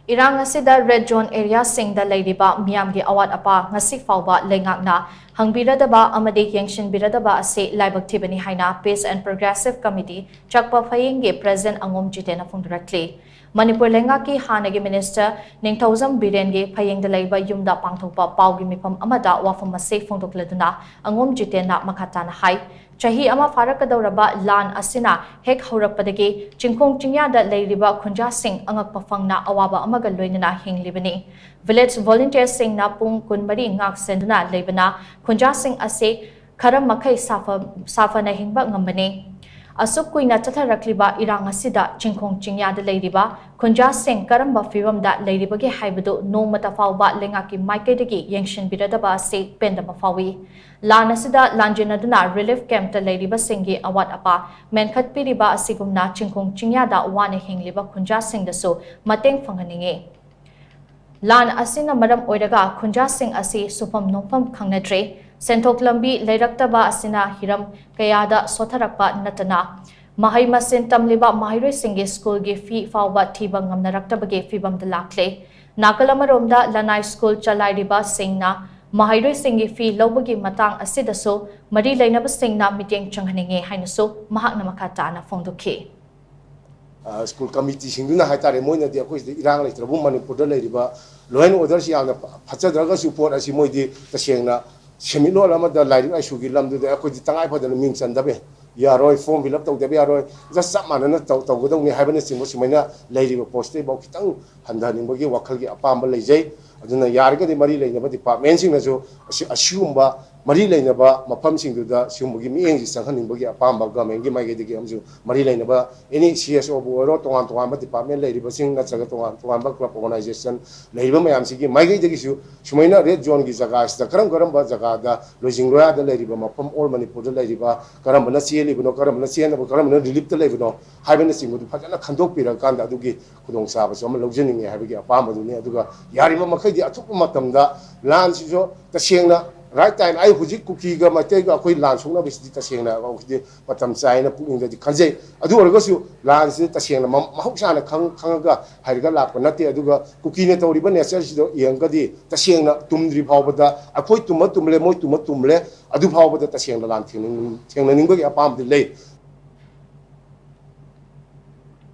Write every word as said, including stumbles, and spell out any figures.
ꯏꯔꯥꯡ ꯑꯁꯤꯗ red zone ꯑꯦꯔꯤꯌꯥꯁꯤꯡꯗ ꯂꯩꯔꯤꯕ ꯃꯤꯌꯥꯝꯒꯤ ꯑꯋꯥꯠ ꯑꯄꯥ ꯉꯁꯤ ꯐꯥꯎꯕ ꯂꯩꯉꯥꯛꯅ ꯍꯪꯕꯤꯔꯗꯕ ꯑꯃꯗꯤ ꯌꯦꯡꯁꯤꯟꯕꯤꯔꯗꯕ ꯑꯁꯤ ꯂꯥꯏꯕꯛ ꯊꯤꯕꯅꯤ ꯍꯥꯏꯅ Peace and Progressive Committee Chakpa ꯐꯌꯦꯡꯒꯤ ꯄ꯭ꯔꯦꯁꯤꯗꯦꯟꯠ ꯑꯉꯣꯝ ꯖꯤꯇꯦꯟꯅ ꯐꯣꯡꯗꯣꯔꯛꯂꯤ꯫ ꯃꯅꯤꯄꯨꯔ ꯂꯩꯉꯥꯛꯀꯤ ꯍꯥꯟꯅꯒꯤ ꯃꯤꯅꯤꯁꯇꯔ ꯅꯤꯡꯊꯧꯖꯝ ꯕꯤꯔꯦꯟꯒꯤ ꯐꯌꯦꯡꯗ ꯂꯩꯕ ꯌꯨꯝꯗ ꯄꯥꯡꯊꯣꯛꯄ ꯄꯥꯎꯒꯤ ꯃꯤꯐꯝ ꯑꯃꯗ ꯋꯥꯐꯝ ꯑꯁꯤ ꯐꯣꯡꯗꯣꯛꯂꯗꯨꯅ ꯑꯉꯣꯝ ꯖꯤꯇꯦꯟꯅ ꯃꯈꯥ ꯇꯥꯅ ꯍꯥꯏ, ꯆꯍꯤ ꯑꯃ ꯐꯥꯔꯛꯀꯗꯧꯔꯕ ꯂꯥꯟ ꯑꯁꯤꯅ ꯍꯦꯛ ꯍꯧꯔꯛꯄꯗꯒꯤ ꯆꯤꯡꯈꯣꯡ ꯆꯤꯡꯌꯥꯗ ꯂꯩꯔꯤꯕ ꯈꯨꯟꯖꯥꯁꯤꯡ ꯑꯉꯛꯄ ꯐꯪꯅ ꯑꯋꯥꯕ ꯑꯃꯒ ꯂꯣꯏꯅꯅ ꯍꯤꯡꯂꯤꯕꯅꯤ꯫ ꯚꯤꯂꯦꯖ ꯚꯣꯂꯨꯟꯇꯤꯌꯔꯁꯤꯡꯅ ꯄꯨꯡ ꯀꯨꯟꯃꯔꯤ ꯉꯥꯛ ꯁꯦꯟꯗꯨꯅ ꯂꯩꯕꯅ ꯈꯨꯟꯖꯥꯁꯤꯡ ꯑꯁꯤ ꯈꯔ ꯃꯈꯩ ꯁꯥꯐ-, ꯁꯥꯐꯅ ꯍꯤꯡꯕ ꯉꯝꯕꯅꯤ꯫ ꯑꯁꯨꯛ ꯀꯨꯏꯅ ꯆꯠꯊꯔꯛꯂꯤꯕ ꯏꯔꯥꯡ ꯑꯁꯤꯗ ꯆꯤꯡꯈꯣꯡ ꯆꯤꯡꯌꯥꯗ ꯂꯩꯔꯤꯕ ꯈꯨꯟꯖꯥꯁꯤꯡ ꯀꯔꯝꯕ ꯐꯤꯚꯝꯗ ꯂꯩꯔꯤꯕꯒꯦ ꯍꯥꯏꯕꯗꯨ ꯅꯣꯡꯃꯇ ꯐꯥꯎꯕ ꯂꯩꯉꯥꯛꯀꯤ ꯃꯥꯏꯀꯩꯗꯒꯤ ꯌꯦꯡꯁꯤꯟꯕꯤꯔꯗꯕ ꯑꯁꯤ ꯄꯦꯟꯗꯕ ꯐꯥꯎꯏ꯫ ꯂꯥꯟ ꯑꯁꯤꯗ ꯂꯥꯟꯖꯦꯟꯅꯗꯨꯅ ꯔꯤꯂꯤꯐ ꯀꯦꯝꯞꯇ ꯂꯩꯔꯤꯕꯁꯤꯡꯒꯤ ꯑꯋꯥꯠ ꯑꯄꯥ ꯃꯦꯟꯈꯠꯄꯤꯔꯤꯕ ꯑꯁꯤꯒꯨꯝꯅ ꯆꯤꯡꯈꯣꯡ ꯆꯤꯡꯌꯥꯗ ꯋꯥꯅ ꯍꯤꯡꯂꯤꯕ ꯈꯨꯟꯖꯥꯁꯤꯡꯗꯁꯨ ꯃꯇꯦꯡ ꯐꯪꯍꯟꯅꯤꯡꯏ꯫ ꯂꯥꯟ ꯑꯁꯤꯅ ꯃꯔꯝ ꯑꯣꯏꯔꯒ ꯈꯨꯟꯖꯥꯁꯤꯡ ꯑꯁꯤ ꯁꯨꯐꯝ ꯅꯣꯝꯐꯝ ꯈꯪꯅꯗ꯭ꯔꯦ꯫ ꯁꯦꯟꯊꯣꯛ ꯂꯝꯕꯤ ꯂꯩꯔꯛꯇꯕ ꯑꯁꯤꯅ ꯍꯤꯔꯝ ꯀꯌꯥꯗ ꯁꯣꯠꯊꯔꯛꯄ ꯅꯠꯇꯅ ꯃꯍꯩ ꯃꯁꯤꯡ ꯇꯝꯂꯤꯕ ꯃꯍꯩꯔꯣꯏꯁꯤꯡꯒꯤ ꯁ꯭ꯀꯨꯜꯒꯤ ꯐꯤ ꯐꯥꯎꯕ ꯊꯤꯕ ꯉꯝꯅꯔꯛꯇꯕꯒꯤ ꯐꯤꯕꯝꯗ ꯂꯥꯛꯂꯦ꯫ ꯅꯥꯀꯜ ꯑꯃꯔꯣꯝꯗ ꯂꯅꯥꯏ ꯁ꯭ꯀꯨꯜ ꯆꯂꯥꯏꯔꯤꯕꯁꯤꯡꯅ ꯃꯍꯩꯔꯣꯏꯁꯤꯡꯒꯤ ꯐꯤ ꯂꯧꯕꯒꯤ ꯃꯇꯥꯡ ꯑꯁꯤꯗꯁꯨ ꯃꯔꯤ ꯂꯩꯅꯕꯁꯤꯡꯅ ꯃꯤꯠꯌꯦꯡ ꯆꯪꯍꯟꯅꯤꯡꯉꯤ ꯍꯥꯏꯅꯁꯨ ꯃꯍꯥꯛꯅ ꯃꯈꯥ ꯇꯥꯅ ꯐꯣꯡꯗꯣꯛꯈꯤ꯫ ꯑ, ꯁ꯭ꯀꯨꯜ ꯀꯃꯤꯇꯤꯁꯤꯡꯗꯨꯅ ꯍꯥꯏꯇꯥꯔꯦ, ꯃꯣꯏꯅꯗꯤ ꯑꯩꯈꯣꯏꯁꯤꯗ ꯏꯔꯥꯡ ꯂꯩꯇ꯭ꯔꯕꯨ ꯃꯅꯤꯄꯨꯔꯗ ꯂꯩꯔꯤꯕ law and order ꯁꯤ ꯌꯥꯝꯅ ꯐ-, ꯐꯠꯆꯗ꯭ꯔꯒꯁꯨ ꯄꯣꯠ ꯑꯁꯤ ꯃꯣꯏꯗꯤ ꯇꯁꯦꯡꯅ ꯁꯦꯟꯃꯤꯠꯂꯣꯟ ꯑꯃꯗ ꯂꯥꯏꯔꯤꯛ ꯂꯥꯏꯁꯨꯒꯤ ꯂꯝꯗꯨꯗ ꯑꯩꯈꯣꯏꯗꯤ ꯇꯉꯥꯏ ꯐꯗꯅ ꯃꯤꯡ ꯆꯟꯗꯕ ꯌꯥꯔꯣꯏ, form fill up ꯇꯧꯗꯕ ꯌꯥꯔꯣꯏ, just ꯆꯞ ꯃꯥꯟꯅꯅ ꯇꯧ-, ꯇꯧꯒꯗꯧꯅꯤ ꯍꯥꯏꯕꯅꯆꯤꯡꯕ ꯁꯨꯃꯥꯏꯅ ꯂꯩꯔꯤꯕ ꯄꯣꯠꯁꯤꯗꯩꯐꯥꯎ ꯈꯤꯇꯪ ꯍꯟꯊꯍꯟꯅꯤꯡꯕꯒꯤ ꯋꯥꯈꯜꯒꯤ ꯑꯄꯥꯝꯕ ꯂꯩꯖꯩ꯫ ꯑꯗꯨꯅ ꯌꯥꯔꯒꯗꯤ ꯃꯔꯤ ꯂꯩꯅꯕ ꯗꯤꯄꯥꯔꯠꯃꯦꯟꯁꯤꯡꯅꯁꯨ ꯑꯁꯤ-, ꯑꯁꯤꯒꯨꯝꯕ ꯃꯔꯤ ꯂꯩꯅꯕ ꯃꯐꯝꯁꯤꯡꯗꯨꯗ ꯁꯤꯒꯨꯝꯕꯒꯤ ꯃꯤꯠꯌꯦꯡꯁꯤ ꯆꯪꯍꯟꯅꯤꯡꯕꯒꯤ ꯑꯄꯥꯝꯕ ꯒꯚꯔꯟꯃꯦꯟꯒꯤ ꯃꯥꯏꯀꯩꯗꯒꯤ ꯑꯃꯁꯨ ꯃꯔꯤ ꯂꯩꯅꯕ ꯑꯦꯅꯤ ꯁꯤ ꯑꯦꯁ ꯑꯣꯕꯨ ꯑꯣꯏꯔꯣ, ꯇꯣꯉꯥꯟ ꯇꯣꯉꯥꯟꯕ ꯗꯤꯄꯥꯔꯠꯃꯦꯟ ꯂꯩꯔꯤꯕꯁꯤꯡ ꯅꯠꯇ꯭ꯔꯒ ꯇꯣꯉꯥꯟ ꯇꯣꯉꯥꯟꯕ ꯀ꯭ꯂꯕ ꯑꯣꯔꯒꯅꯥꯏꯖꯦꯁꯟ ꯂꯩꯔꯤꯕ ꯃꯌꯥꯝꯁꯤꯒꯤ ꯃꯥꯏꯀꯩꯗꯒꯤꯁꯨ ꯁꯨꯃꯥꯏꯅ ꯔꯦꯗ ꯖꯣꯟꯒꯤ ꯖꯒꯥꯁꯤꯗ ꯀꯔꯝ ꯀꯔꯝꯕ ꯖꯒꯥꯗ ꯂꯣꯏꯖꯤꯡ ꯂꯣꯌꯥꯗ ꯂꯩꯔꯤꯕ ꯃꯐꯝ ꯑꯣꯜ ꯃꯅꯤꯄꯨꯔꯗ ꯂꯩꯔꯤꯕ ꯀꯔꯝꯕꯅ ꯆꯦꯜꯂꯤꯕꯅꯣ, ꯀꯔꯝꯕꯅ ꯆꯦꯟꯗꯕ, ꯀꯔꯝꯕꯅ ꯔꯤꯂꯤꯐꯇ ꯂꯩꯕꯅꯣ ꯍꯥꯏꯕꯅꯆꯤꯡꯕꯗꯨ ꯐꯖꯅ ꯈꯟꯗꯣꯛꯄꯤꯔꯀꯥꯟꯗ ꯑꯗꯨꯒꯤ ꯈꯨꯗꯣꯡꯆꯥꯕꯁꯨ ꯑꯃ ꯂꯧꯖꯅꯤꯡꯉꯤ ꯍꯥꯏꯕꯒꯤ ꯑꯄꯥꯝꯕꯗꯨꯅꯤ꯫ ꯑꯗꯨꯒ ꯌꯥꯔꯤꯕ ꯃꯈꯩꯗꯤ ꯑꯊꯨꯕ ꯃꯇꯝꯗ ꯂꯥꯟꯁꯤꯁꯨ ꯇꯁꯦꯡꯅ right time, ꯑꯩ ꯍꯧꯖꯤꯛ ꯀꯨꯀꯤꯒ ꯃꯩꯇꯩꯒ ꯑꯩꯈꯣꯏ ꯂꯥꯟ ꯁꯣꯛꯅꯕꯁꯤꯗꯤ ꯇꯁꯦꯡꯅ ꯑꯩꯈꯣꯏꯗꯤ ꯃꯇꯝ ꯆꯥꯏꯅ ꯄꯨꯛꯅꯤꯡꯗꯗꯤ ꯈꯟꯖꯩ꯫ ꯑꯗꯨ ꯑꯣꯏꯔꯒꯁꯨ ꯂꯥꯟꯁꯤ ꯇꯁꯦꯡꯅ ꯃ-, ꯃꯍꯧꯁꯥꯅ ꯈꯪ-, ꯈꯪꯉꯒ ꯍꯩꯔꯒ ꯂꯥꯛꯄ ꯅꯠꯇꯦ꯫ ꯑꯗꯨꯒ ꯀꯨꯀꯤꯅ ꯇꯧꯔꯤꯕ nature ꯁꯤꯗ ꯌꯦꯡꯉꯒꯗꯤ ꯇꯁꯦꯡꯅ ꯇꯨꯝꯗ꯭ꯔꯤ ꯐꯥꯎꯕꯗ, ꯑꯩꯈꯣꯏ ꯇꯨꯝꯃ ꯇꯨꯝꯂꯦ, ꯃꯣꯏ ꯇꯨꯝꯃ ꯇꯨꯝꯂꯦ, ꯑꯗꯨ ꯐꯥꯎꯕꯗ ꯇꯁꯦꯡꯅ ꯂꯥꯟ ꯊꯦꯡꯅꯅꯤꯡ-, ꯊꯦꯡꯅꯅꯤꯡꯕꯒꯤ ꯑꯄꯥꯝꯕꯗꯤ ꯂꯩ꯫